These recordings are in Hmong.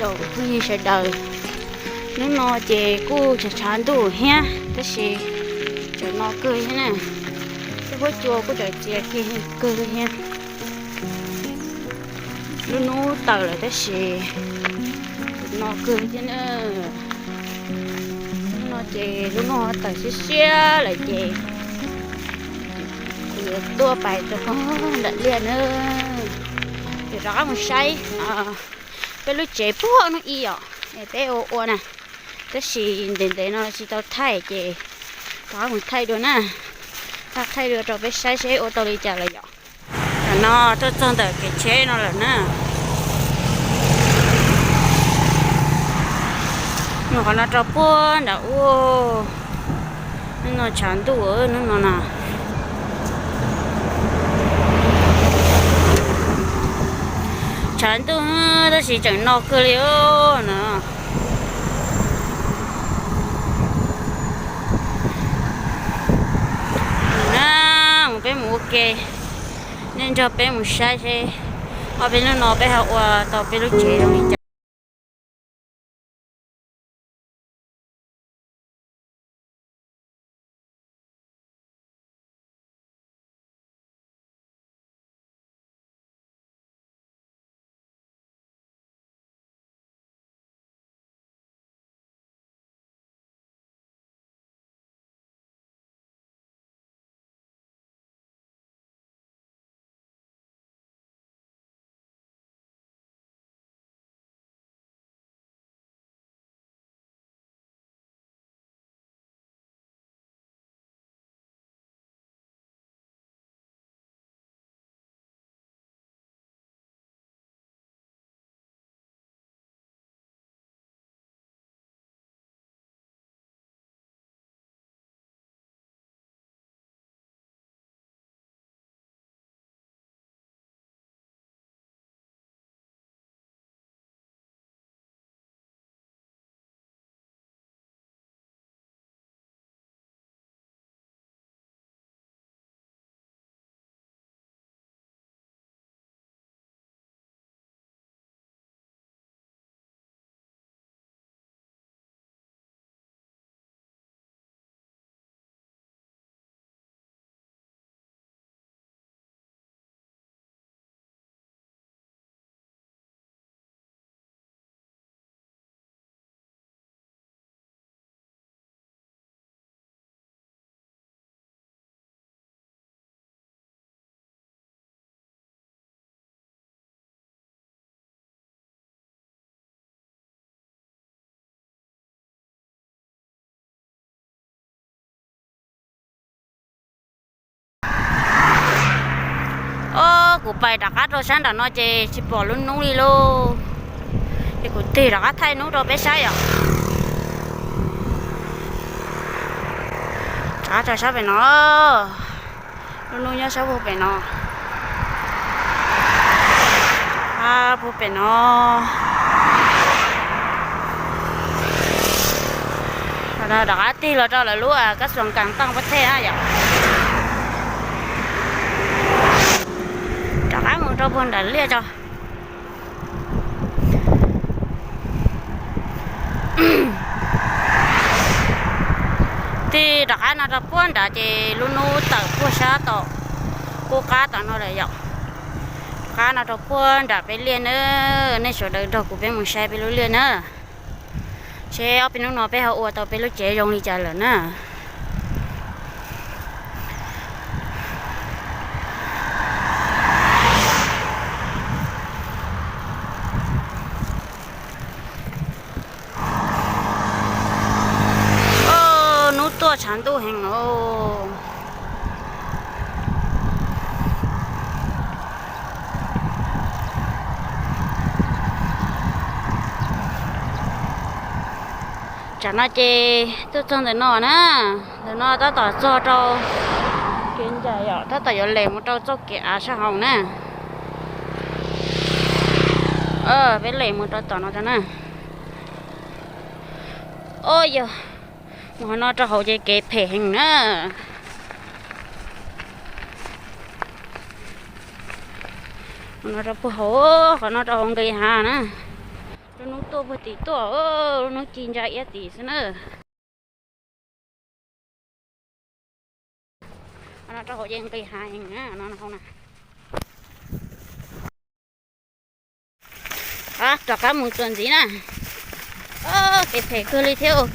Phooj ywg sawv daws, hnub no ces kuj tshav tshav ntuj thiab tab sis tseem no kawg thiab na. Tej huab cua kuj tseem txias kiag kawg thiab. Lub hnub tawm lawm tab sis tseem no kawg thiab na. Hnub no ces lub hnub tawm siab siab lawm ces kuv yuav tuaj pais rau pog nram liaj na. Ces rov qab mus saib peb lub tsev puag hnub ib os, es peb ua ua na. Tab sis ntev ntev no tsis tau thaij ces rov qab mus thaij dua na. Thaij dua rau peb saib seb ua tau li cas lawm yom. Tam no tuaj txog ntawm kev tsheb no lawm na. Mus qhov no rau puag nram ub. Hnub no tshav ntuj, hnub no na. Tshav ntuj tab sis tseem no kawg li os na. Na, mus peb mus ua ke, nej nrog peb mus saib seb ob peb hnub no peb ho ua tau peb lub tsev zoo li cas. Os, kuv pais rov qab rau sab nram no ces tsis pom lub hnub li lauj. Ces kuv tig rov qab thaij hnub rau peb saib yom. Rov qab rau sab pem no. Lub hnub nyob sab puag pem no. Sab puag pem no. Rov qab tig los rau lawv lub kab xuas kas toj pab thej na yom. Rov qab mus rau puag nram liaj tso. Tig rov qab no rau puag nrad ces lub hnub tawm puag sab tom qub qab tom no lawm yom. Rov qab no rau puag nram peb liaj na, nej sawv daws nrog kuv peb mus saib peb lub liaj na. Seb ob peb hnub no peb ho ua tau peb lub tsev zoo li cas lawm na. Os, hnub tuaj tshav ntuj heev os. Tsam no ces tuaj txog ntawm no na, ntawm no tab tom txog rau kev ncaim yom, tab tom yuav les mus rau txoj kev av sab hauv na. Peb les mus rau tom no rau na. Os, yog mus qhov no rau hauv ces kev phem heev na. Mus no rau puag hauv, qhov no rau hauv nqis hav na. Hnub tuaj puag tim tuaj, hnub ci ntsa iab tim xwb na. No rau hauv ces nqis hav no, no hauv na. Rov qab mus txuas ntxiv na. Kev phem kawg li thiab.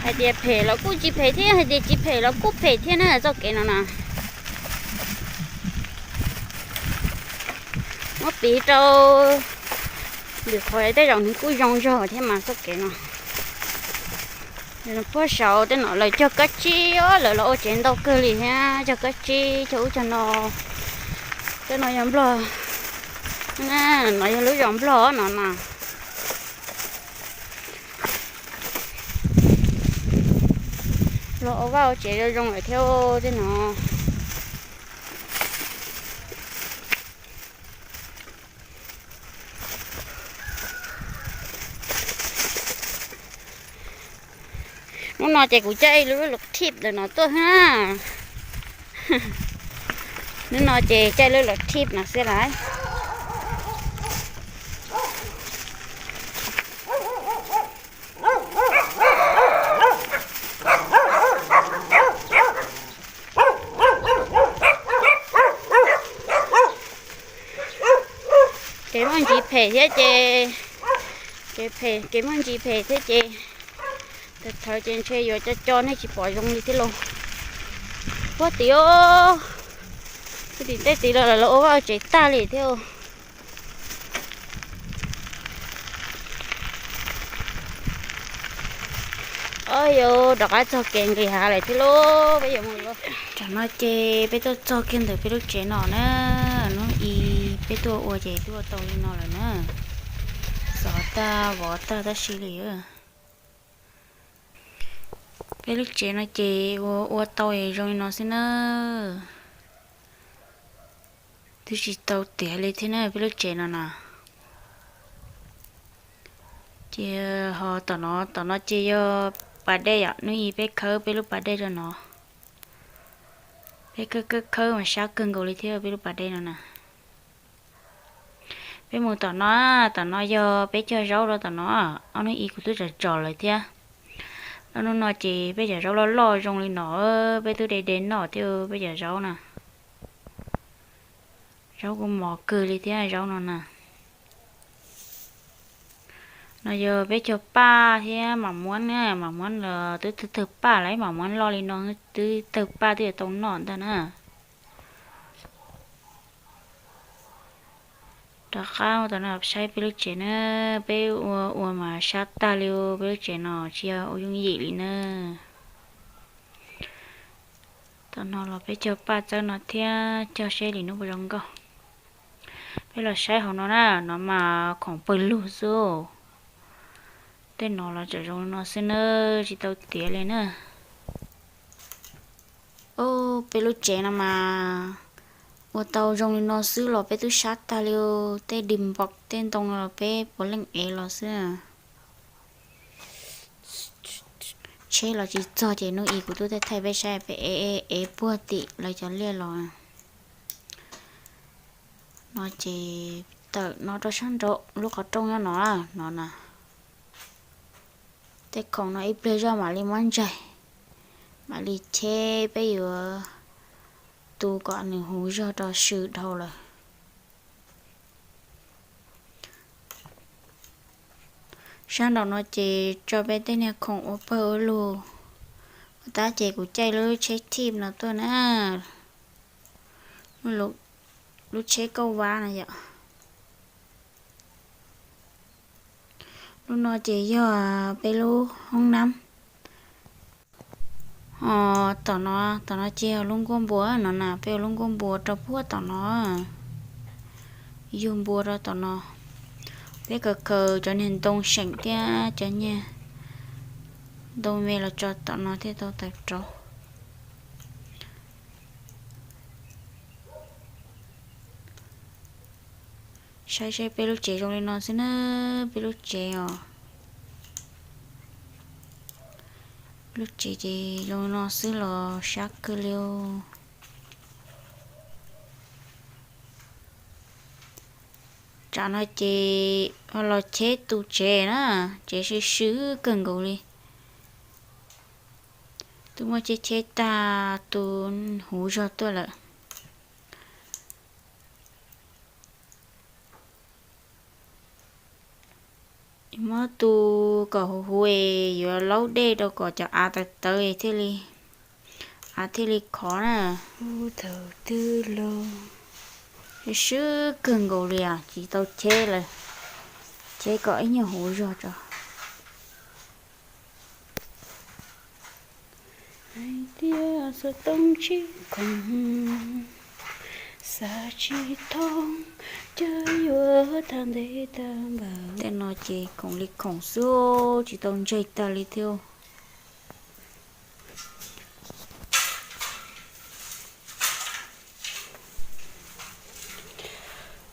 Hais tias phem los kuj tsis phem thiab, hais tias tsis phem los kuj phem thiab na txoj kev no na. Muab piv rau lwm qhov tej zaum nws kuj zoo zog thiab mas txoj kev no. Puag saud tej no lawv cog kab tsib os, lawv los ua tsev ntau kawg li thiab, cog kab tsib cog ub cog no. Tej no yog Nplog, no yog lub zos Nplog no mas. Los ua vaj ua tsev zoo zoo lawm thiab tej no. Hnub no ces kuv caij lub lov thib ntawm no tuaj na. Hnub no ces caij lub lov thib no xwb lawm. Kev muaj ntsis phem thiab ces, kev phem, kev muaj ntsis phem thiab ces, thaum thawv ces ntshe yuav co co nej tsis pom zoo li thiab lauj. Puag tim, puag tim tej tid los lawv ua vaj ua tsev tag li thiab. Os, yuav rov qab txog kev nqis hav lawm thiab lauj, peb yuav mus. Tam no ces peb tuaj txog kiag ntawm peb lub tsev no na. Hnub i peb tuaj ua ces twb ua tau li no lawm na. Xov tag vov tag tab sis li. Peb lub tsev no ces ua ua tau zoo li no xwb na. Twb tsis tau tiav li thiab na peb lub tsev no na. Ces ho tom no, tom no ces yog pas dej yom, hnub i peb khawb peb lub pas dej rau no. Peb khawb khawb khawb mas sab kawg nkaus li thiab peb lub pas dej no na. Peb mus tom no, tom no yog peb cog zaub rau tom no, ob hnub i kuv twb tsom tsom lawm thiab. Ob hnub no ces peb cov zaub loj loj zoo li no, peb twb de de noj thiab peb cov zaub na. Zaub kuj mos kawg li thiab zaub no na. No yog peb cog paj thiab mam muab na, mam muab los twb tawg tawg paj lawm, mam muab loj li no twb tawg paj twb yuav tau noj ntag na. Rov qab mus tom no saib peb lub tsev na, peb ua ua mas sab tag li, peb lub tsev no tsis yog ua yooj yim li na. Tom no los peb cog paj txawb no thiab cog seb lwm hnub puas zoo nkauj. Peb los saib hauv no na, no mas khoom pawg lug xwb. Tej no los tseem zoo li no xwb na, tsis tau tiav li na. Peb lub tsev no mas ua tau zoo li no xwb los peb twb sab tag li, tej dis npom tej ntoo no los peb puav leej ev los xwb. Tsheb los tsis txog ces hnub i kuv twb thaij thaij peb saib peb ev ev puag tim lawv cov liaj los. No ces tawm no rau sab nraum lub qhov rooj nyob no, no na. Tej khoom no ib pliag zog mam li muab ntsaig, mam li cheb, peb yuav tu kom nws huv zog rau sw dhau lawm. Sab nraum no ces tso peb tej niag khoom ua pawg ua lug. Tab ces kuv caij lub tsheb thij no tuaj na, lub tsheb kauj vab no yom. Lub no ces yog peb lub hoob nab. Ho tom no, tom no ces yog lub nkuaj npua no na, peb ua lub nkuaj npua rau puag tom no. Yug npua rau tom no. Peb khaws khaws cov niag ntoo seem thiab cov niag ntoo me los tso tom no thiaj tau tawm rau. Saib saib peb lub tsev zoo li no xwb na, peb lub tsev os. Lub tsev ces zoo li no xwb los sab kawg li. Tsam no ces los cheb tu tsev na, tsev swb swb kawg nkaus li. Twb muab cheb cheb tag tu huv zog tuaj lawm. Muab tu kom huv huv es yuav laub dej rau kom cov av tawv tawv thiaj li, av thiaj li khov na. Thaum twg los swb kawg nkaus li os, tsis tau cheb lawm. Cheb kom ib nyuag huv zog tso. Hais tias xov tooj tsis khoom, xav tsis thoob, cas yuav tag ntev tag npaum. Tej no ces khoom li khoom xwb, tsis tau ntseg tag li thiab.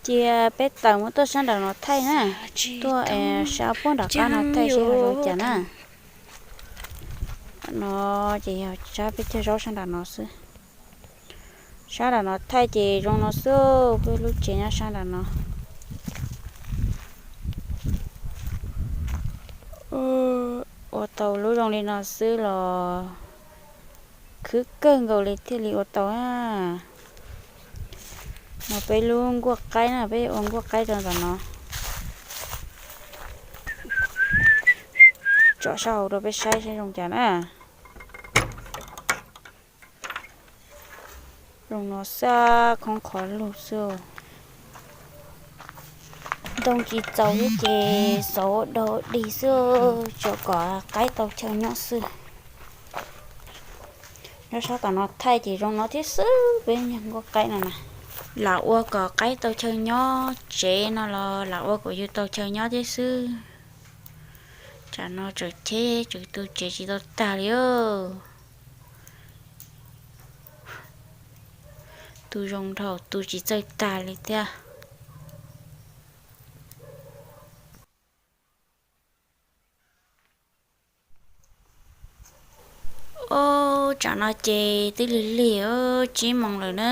Cia peb tawm mus tuaj sab nram no thaij na, tuaj sab puag nram qab no thaij seb ho zoo cas na. No ces yog sab peb cog zaub sab nram no xwb. Sab nram no thaij ces zoo no xwb, peb lub tsev nyob sab nram no. Ua tau lub zoo li no xwb los khwv kawg nkaus li thiaj li ua tau na. No peb lub nkuaj qaib na, peb ua nkuaj qaib rau ntawm no. Tsom sab hauv rau peb saib saib zoo cas na. Zoo no xwb, khoob qhov lug xwb. Ntoo tsis txaus thiab ces xauv ua dog dig xwb, tsuas kom qaib tau chaw nyob xwb. Nyob sab tom no thaij ces zoo no thiab xwb, peb nkuaj qaib no na. Lam ua kom qaib tau chaw nyob tsev no los lam ua kom yus tau chaw nyob thiab xwb. Tsam no tseem cheb tseem tu tsev tsis tau tag li. Tu zoo dhau tu tsis txawj tag li thiab. Ob, tsam no ces twb lig lig tsib moos lawm na.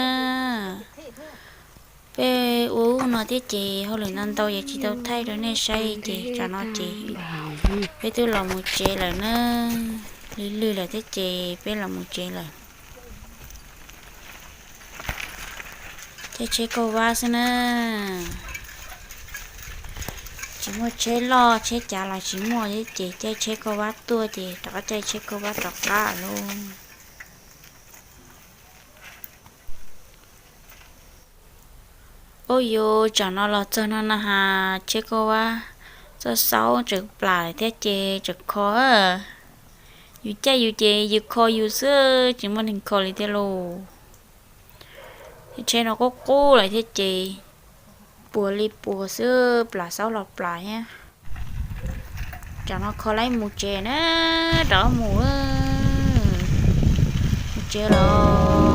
Peb ua ub no thiab ces hauj lwm ntau ntau ces tsis tau thaij rau nej saib ces tsam no ces peb twb los mus tsev lawm na. Lig lig lawm thiab ces peb los mus tsev lawm. Caij tsheb kauj vab xwb na. Tsis muaj tsheb loj tsheb cav los tsis muaj thiab ces caij tsheb kauj vab tuaj ces rov qab caij tsheb kauj vab rov qab lauj. Ub, yus tsam no los txog no na has, tsheb kauj vab txoj xaub tseem plam thiab ces tseem kho. Yus caij yus ces yus kho yus xwb, tsis muaj neeg kho li thiab lauj. Tsheb no qub qub lawm thiab ces puas li puas xwb, plam xaub los plam thiab. Tsam no kho laib mus tsev na, rov mus, mus tsev los.